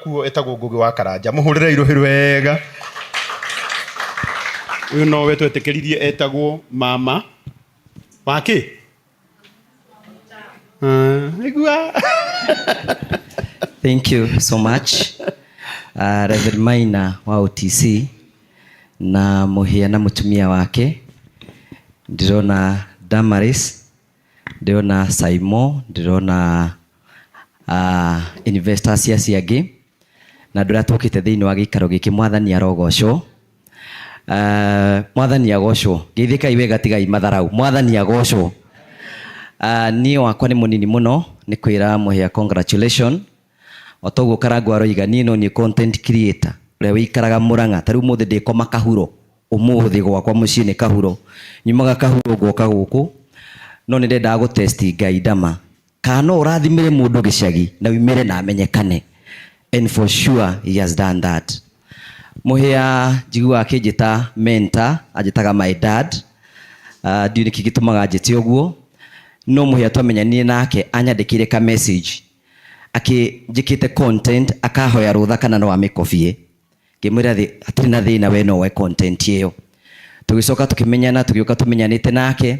Kuo etagwo Ngugi wa Karanja. Muhurire iruhi wega. Uyu nowe twetikiririe etagwo mama waki. Igua. Thank you so much. Reverend Maina wa OTC na muhia na mutumia wake, ndirona Damaris, ndirona Saimo, ndirona investors acio angĩ na andũ arĩa tũkĩte thĩinĩ wa gĩikaro gĩkĩ. Mwathani arogocwo. Mwathani agocwo. Geithĩkai wega, tigai matharau. Mwathani agocwo. Niĩ wakwa nĩ mũnini mũno, nĩ kwĩra Mũhĩa congratulation. O toguo Karangũ aroiga, niĩ no niĩ content creator ũrĩa wĩikaraga Mũrang'a. Ta rĩu ũmũthĩ ndĩkoma Kahuro, ũmũthĩ gwakwa mũciĩ nĩ Kahuro, nyumaga Kahuro ngoka gũkũ, no nĩ ndendaga gũ test Ngai ndama kana no ũrathimĩre mũndũ gĩcagi na umĩre na amenyekane, and for sure he has done that. Mũhĩa njiguaga akĩnjĩta mentor, anjĩtaga my dad. Ndiũĩ nĩkĩ gĩtũmaga anjĩte ũguo, no Mũhĩa twamenyanire nake anyandĩkĩire ka message akĩnjĩkĩte content, akahoya rũtha kana no amĩkobie. Ngĩmwĩra hatirĩ na thĩna, we no woe content ĩyo. Tũgĩcoka tũkĩmenyana, tũgĩũka tũmenyanĩte nake,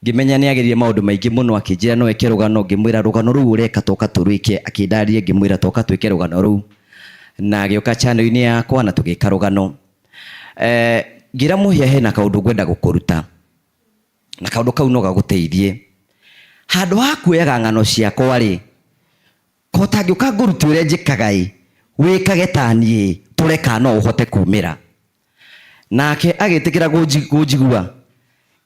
ngĩmenya nĩ ageririe maũndũ maingĩ mũno. Akĩnjĩra no eke rũgano, ngĩmwĩra rũgano rũu ũreka toka tũrwĩke. Akĩndarĩria, ngĩmwĩra toka twĩke rũgano rũu, na agĩũka channel-inĩ yakwa na tũgĩka rũgano. Ngĩra Mũhĩa hena kaũndũ ngwenda gũkũruta, na kaũndũ kau no gagũteithie. Handũ ha kuoyaga ng'ano ciakwa rĩ, ko ũtangĩũka ngũrute ũrĩa njĩkaga ĩ, wĩkage ta niĩ, tũre kana no ũhote kumĩra. Nake agĩtĩkĩra kũnjigua.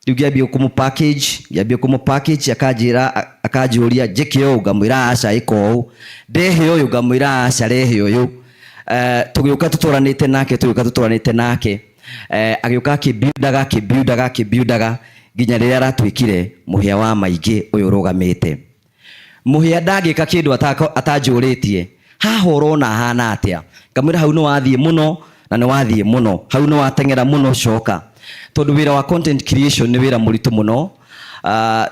Rĩu ngĩambia kũmũ package, ngĩambia kũmũ package, akanjĩra, akanjũria njĩke ũũ, ngamwĩra aca, ĩka ũũ, ndehe ũyũ, ngamwĩra aca, rehe ũyũ. Tũgĩũka tũtwaranĩte nake, tũgĩũka tũtwaranĩte nake, agĩũka akĩbuildaga, akĩbuildaga, akĩbuildaga nginya rĩrĩa aratuĩkire Mũhĩa wa maingĩ ũyũ ũrũgamĩte. Mũhĩa ndangĩka kĩndũ atanjũrĩtie, haha ũrona hana atĩa? Ngamwĩra hau nĩ wathiĩ mũno na nĩ wathiĩ mũno, hau nĩ wateng'era mũno, coka, tondũ wĩra wa content creation nĩ wĩra mũritũ mũno,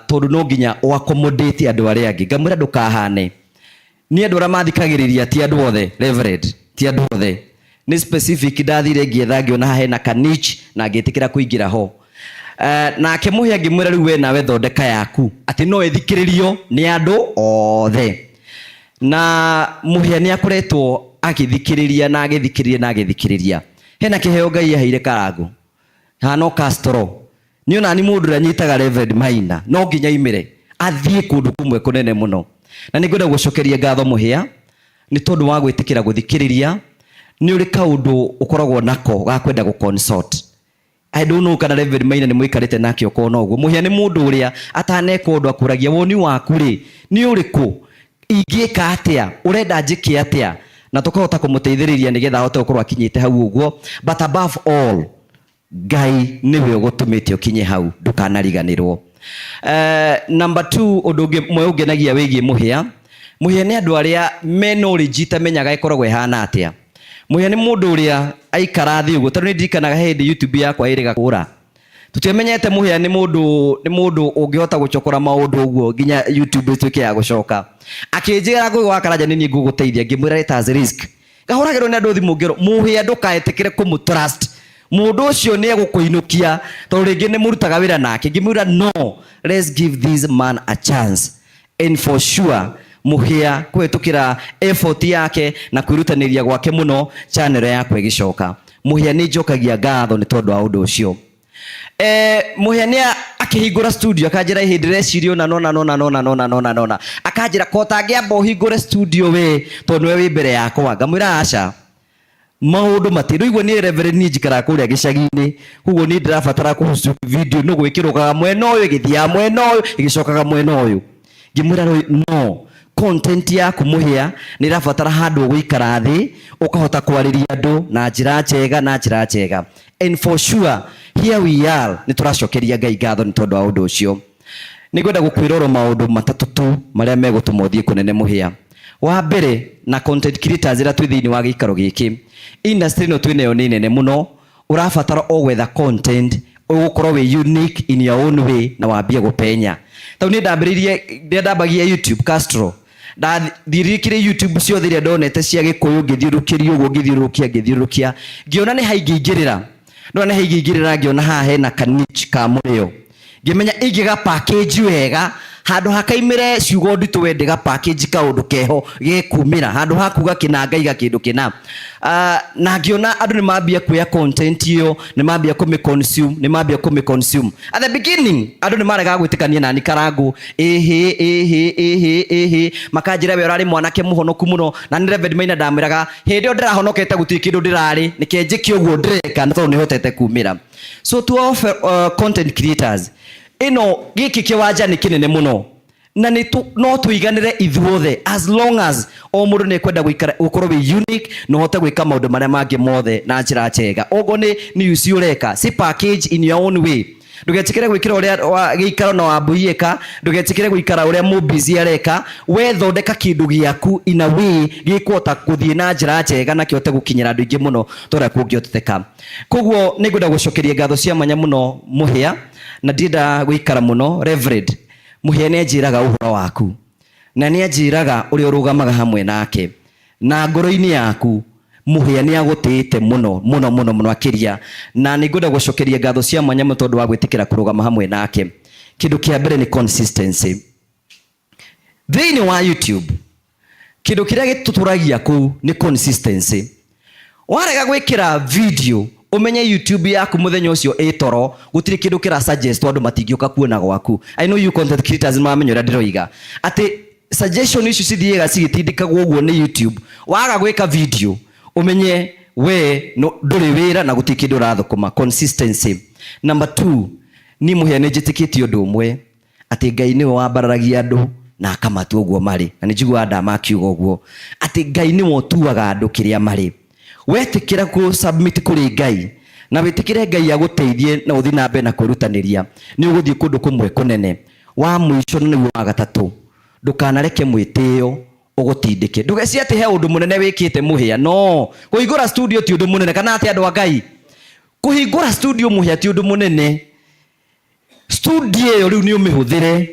tondũ no nginya ũ accommodate andũ arĩa angĩ. Ngamwĩra ndũkahane nĩ andũ arĩa mathikagĩrĩria, ti andũ othe, Reverend, ti andũ othe, nĩ specific. Ndathire ngĩetha, ngĩona haha hena ka niche na ngĩtĩkĩra kũingĩra ho. Nake Mũhĩa ngĩmwĩra rĩu we nawe thondeka yaku atĩ no ĩthikĩrĩrio nĩ andũ othe, na Mũhĩa nĩ akoretwo agĩthikĩrĩria na agĩthikĩrĩria na agĩthikĩrĩria. Hena kĩheo Ngai aheire Karangũ hana Castro. Nĩ ona ni mũndũ ũrĩa nyitaga Reverend Maina no nginya imĩre athiĩ kũndũ kũmwe kũnene mũno, na nĩ ngwenda gũcokeria ngatho Mũhĩa nĩ tondũ wa gwĩtĩkĩra gũthikĩrĩria. Nĩ ũrĩ kaũndũ ũkoragwo nako ga kwenda gũ consult. I don't know kana Reverend Maina nĩ mũikarĩte nake ũkona ũguo. Mũhĩa nĩ mũndũ ũrĩa ataneka ũndũ akũragia woni waku rĩ nĩ ũrĩkũ, ingĩka atĩa, ũrenda njĩke atĩa, na tũkahota kũmũteithĩrĩria nĩgetha ahote gũkorwo akinyĩte hau ũguo. But above all, Ngai nĩwe ũgũtũmĩte ũkinye hau, ndũkanariganĩrwo. Number two, ũndũ ũngĩ mwe ũngenagia wĩgiĩ Mũhĩa, Mũhĩa nĩ andũ arĩa me knowledge itamenyaga ĩkoragwo ĩhana atĩa. Mũhĩa nĩ mũndũ ũrĩa aikara thĩ ũguo, tondũ nĩ ndirikanaga hĩndĩ YouTube yakwa ĩrĩga kũra, tũtiamenyete Mũhĩa nĩ mũndũ ũngĩhota gũcokora maũndũ ũguo nginya YouTube ĩtuĩke ya gũcoka. Akĩnjĩra, "Ngũgĩ wa Karanja, nĩ niĩ ngũgũteithia." Ngĩmwĩra it as risk. Ngahũragĩrwo nĩ andũ thimũ ngĩrwo, "Mũhĩa ndũkaetĩkĩre kũmũ trust, mũndũ ũcio nĩ egũkũinũkia tondũ rĩngĩ nĩ mũrutaga wĩra nake." Ngĩmwĩra, "No, let's give this man a chance." And for sure Mũhĩa kũhetũkĩra effort yake na kwĩrutanĩria gwake mũno, channel yakwa ĩgĩcoka. Mũhĩa nĩ njokagia ngatho nĩ tondũ wa ũndũ ũcio. Mũhĩa nĩ akĩhingũra studio, akanjĩra hĩndĩ ndĩreciria ũna nona nona nona nona nona nona, akanjĩra ko tangĩamba ũhingũre studio we tondũ nĩwe wĩ mbere yakwa. Ngamwĩra aca, maũndũ mati rĩu niĩ Reverend, niĩ njikaraga kũrĩa gĩcagi-inĩ, koguo niĩ ndĩrabatara kũ video no gwĩkĩrũkaga mwena ũyũ, ĩgĩthiaga mwena ũyũ, ĩgĩcokaga mwena ũyũ. Ngĩmwĩra rĩu no content yaku Mũhĩa nĩ ĩrabatara handũ ũgũikara thĩ ũkahota kwarĩria andũ na njĩra njega, na njĩra njega. And for sure here we are, nĩ tũracokeria Ngai ngatho nĩ tondũ wa ũndũ ũcio. Nĩ ngwenda gũkwĩra oro maũndũ matatũ tu marĩa megũtũma ũthiĩ kũnene, Mũhĩa. Wa mbere, na content creators ĩrĩa twĩ thĩinĩ wa gĩikaro gĩkĩ, industry ĩno twĩ nayo nĩ nene mũno. Ũrabatara o gwetha content ũgũkorwo wĩ unique in your own way na wambie gũpenya. Tondũ niĩ ndambĩrĩirie rĩrĩa ndambagia YouTube Castro, Ndathiririkire YouTube ciothe iria ndonete cia Gĩkũyũ, ngĩthiũrũrũkĩria ũguo, ngĩthiũrũrũkia, ngĩthiũrũrũkia, ngĩona nĩ haingĩingĩrĩra, ndona nĩ haingĩingĩrĩra, ngĩona haha hena ka niche ka mũrĩo, ngĩmenya ingĩga package wega handũ hakaimĩre ciugo nditũ, we ndĩga package kaũndũ keho gekumĩra handũ ha kuga kĩna ngaiga kĩndũ kĩna. Na ngĩona andũ nĩ mambia kuoya content ĩyo, nĩ mambia kũmĩ consume, nĩ mambia kũmĩ consume. At the beginning andũ nĩ maregaga gwĩtĩkania nani Karangũ, ĩhĩ ĩhĩ ĩhĩ ĩhĩ, makanjĩra we ũrarĩ mwanake mũhonoku mũno. Na nĩ Reverend Maina ndamwĩraga hĩndĩ ĩyo ndĩrahonokete gũtirĩ kĩndũ ndĩrarĩ, nĩke njĩke ũguo ndĩreka nĩ tondũ nĩhotete kumĩra. So to all content creators, ĩno gĩkĩ kĩwanja nĩ kĩnene mũno na nĩ no tũiganĩre ithuothe as long as o mũndũ nĩ ekwenda gũikara gũkorwo wĩ unique na ũhote gwĩka maũndũ marĩa mangĩ mothe na njĩra njega. Okorwo nĩ news ũreka, si package in your own way. Ndũgetĩkĩre gwĩkĩra ũrĩa wa gĩikaro na Wambui eka, ndũgetĩkĩre gũikara ũrĩa Mũmbizi areka. We thondeka kĩndũ gĩaku in a way gĩkũhota gũthiĩ na njĩra njega na kĩhote gũkinyĩra andũ aingĩ mũno ta ũrĩa kũngĩhotekeka. Koguo nĩ ngwenda gũcokeria ngatho cia mwanya mũno Mũhĩa, na ndienda gũikara mũno. Reverend Mũhĩa nĩ anjĩraga ũhoro waku na nĩ anjĩraga ũrĩa ũrũgamaga hamwe nake na ngoro-inĩ yaku. Mũhĩa nĩ agũtĩĩte mũno mũno mũno mũno akĩria, na nĩ ngwenda gũcokeria ngatho cia mwanya mũno tondũ wa gwĩtĩkĩra kũrũgama hamwe nake. Kĩndũ kĩa mbere nĩ consistency thĩinĩ wa YouTube. Kĩndũ kĩrĩa gĩtũtũragia kũu nĩ consistency. Warega gwĩkĩra video, ũmenye YouTube yaku mũthenya ũcio ĩ toro, gũtirĩ kĩndũ kĩra suggest, andũ matingĩũka kuona gwaku. I know you content creators nĩ mamenya ũrĩa ndĩroiga, atĩ suggestion icio cithiaga cigĩtindĩkagwo ũguo nĩ YouTube. Waga gwĩka video, ũmenye we no, ndũrĩ wĩra na gũtirĩ kĩndũ ũrathũkũma. Consistency. Number two, niĩ Mũhĩa nĩ njĩtĩkĩtie ũndũ ũmwe, atĩ Ngai nĩwe wambararagia andũ na akamatua ũguo marĩ, na nĩ njiguaga ndama akiuga ũguo, atĩ Ngai nĩwe ũtuaga andũ kĩrĩa marĩ. Wetĩkĩra kũ submit kũrĩ Ngai na wĩtĩkĩre Ngai agũteithie na ũthiĩ na mbere na kwĩrutanĩria, nĩ ũgũthiĩ kũndũ kũmwe kũnene. Wa mũico na nĩguo wa gatatũ, ndũkanareke mwĩtĩo ũgũtindĩke. Ndũgecirie atĩ he ũndũ mũnene wĩkĩte Mũhĩa. No kũhingũra studio ti ũndũ mũnene, kana atĩ andũ a Ngai, kũhingũra studio Mũhĩa ti ũndũ mũnene. Studio ĩyo rĩu nĩ ũmĩhũthĩre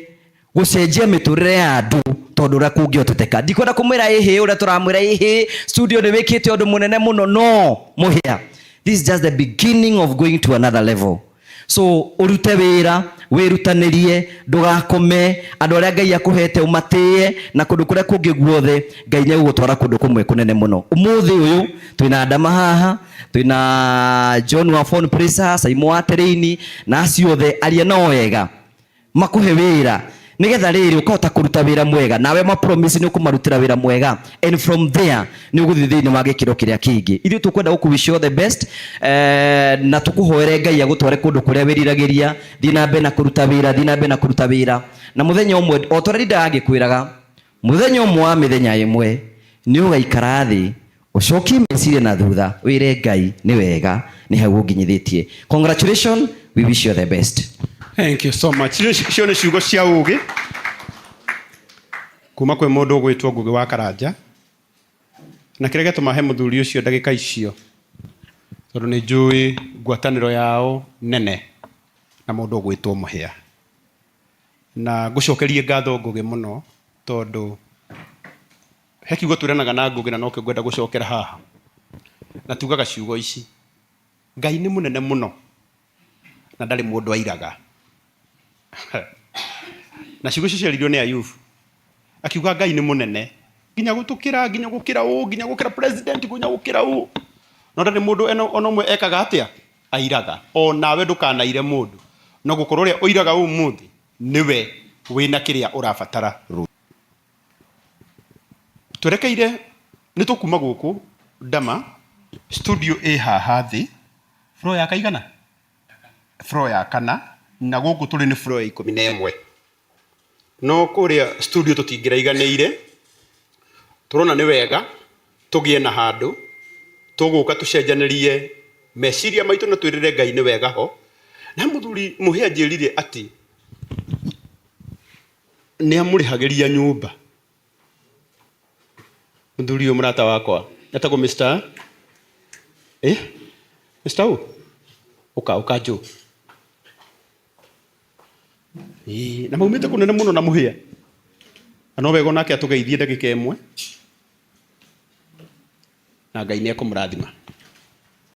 gũcenjia mĩtũrĩre ya andũ tondũ ũrĩa kũngĩhoteteka. Ndikwenda kũmwĩra ĩhĩ ũrĩa tũramwĩra ĩhĩ studio nĩ wĩkĩte ũndũ mũnene mũno. No Mũhĩa, this is just the beginning of going to another level. So ũrute wĩra, wĩrutanĩrie, ndũgakome. Andũ arĩa Ngai akũhete ũmatĩe, na kũndũ kũrĩa kũngĩ guothe Ngai nĩ egũgũtwara kũndũ kũmwe kũnene mũno. Ũmũthĩ ũyũ twĩna Adama haha, twĩna John wa Phone Presa, Saimo wa Tereini, na acio othe aria nao wega makuhe wĩra, nigetha rĩrĩ ũkahota kũruta wĩra mwega, nawe ma promise nĩ ũkũmarutĩra wĩra mwega, and from there nĩ ũgũthiĩ thĩinĩ wa gĩkĩro kĩrĩa kĩngĩ. Ithuĩ tũkwenda gũkũ wish you all the best, na tũkũhoere Ngai agũtware kũndũ kũrĩa wĩriragĩria. Thiĩ na mbere na kũruta wĩra, thiĩ na mbere na kũruta wĩra, na mũthenya ũmwe, o ta ũrĩa ndindaga ngĩkwĩraga, mũthenya ũmwe wa mĩthenya ĩmwe nĩ ũgaikara thĩ, ũcokie meciria na thutha, wĩre Ngai nĩ wega nĩ hau ũnginyithĩtie. Congratulations, we wish you the best. Thank you so much. Icio nĩ ciugo cia ũgĩ kuma kwĩ mũndũ ũgwĩtwo Ngũgĩ wa Karanja, na kĩrĩa gĩatũma he mũthuri ũcio ndagĩka icio, tondũ nĩ njũĩ ngwatanĩro yao nene na mũndũ ũgwĩtwo Mũhĩa. Na ngũcokerie ngatho Ngũgĩ mũno, tondũ he kiugo twĩranaga na Ngũgĩ na nokĩo ngwenda gũcokera haha, na tugaga ciugo ici: Ngai nĩ mũnene mũno na ndarĩ mũndũ airaga. Na ciugo icio ciaririo nĩ Ayubu, akiuga Ngai nĩ mũnene nginya gũtũkĩra, nginya gũkĩra ũ, nginya gũkĩra president, nginya gũkĩra ũ, no ndarĩ mũndũ ona ũmwe ekaga atĩa airaga. O nawe ndũkanaire mũndũ, no gũkorwo ũrĩa ũiraga ũmũthĩ nĩwe wĩna kĩrĩa ũrabatara rũciũ. Twerekeire nĩ tũkuma gũkũ Ndama studio ĩ haha thĩ, floor ya kaigana, floor ya kana, na gũkũ tũrĩ nĩ floor ya 11. No kũrĩa studio tũtingĩraiganĩire, tũrona nĩ wega tũgĩe na handũ tũgũka tũcenjanĩrie meciria maitũ na twĩrĩre Ngai nĩ wega ho. Na mũthuri Mũhĩa anjĩrire atĩ nĩ amũrĩhagĩria nyũmba. Mũthuri ũyũ mũrata wakwa etagwo Mr. Mr. ũ ũka ũka njũ. Ĩĩ, na maumĩte kũnene mũno na Mũhĩa. Na no wega onake atũgeithie ndagĩka ĩmwe, na Ngai nĩ ekũmũrathima.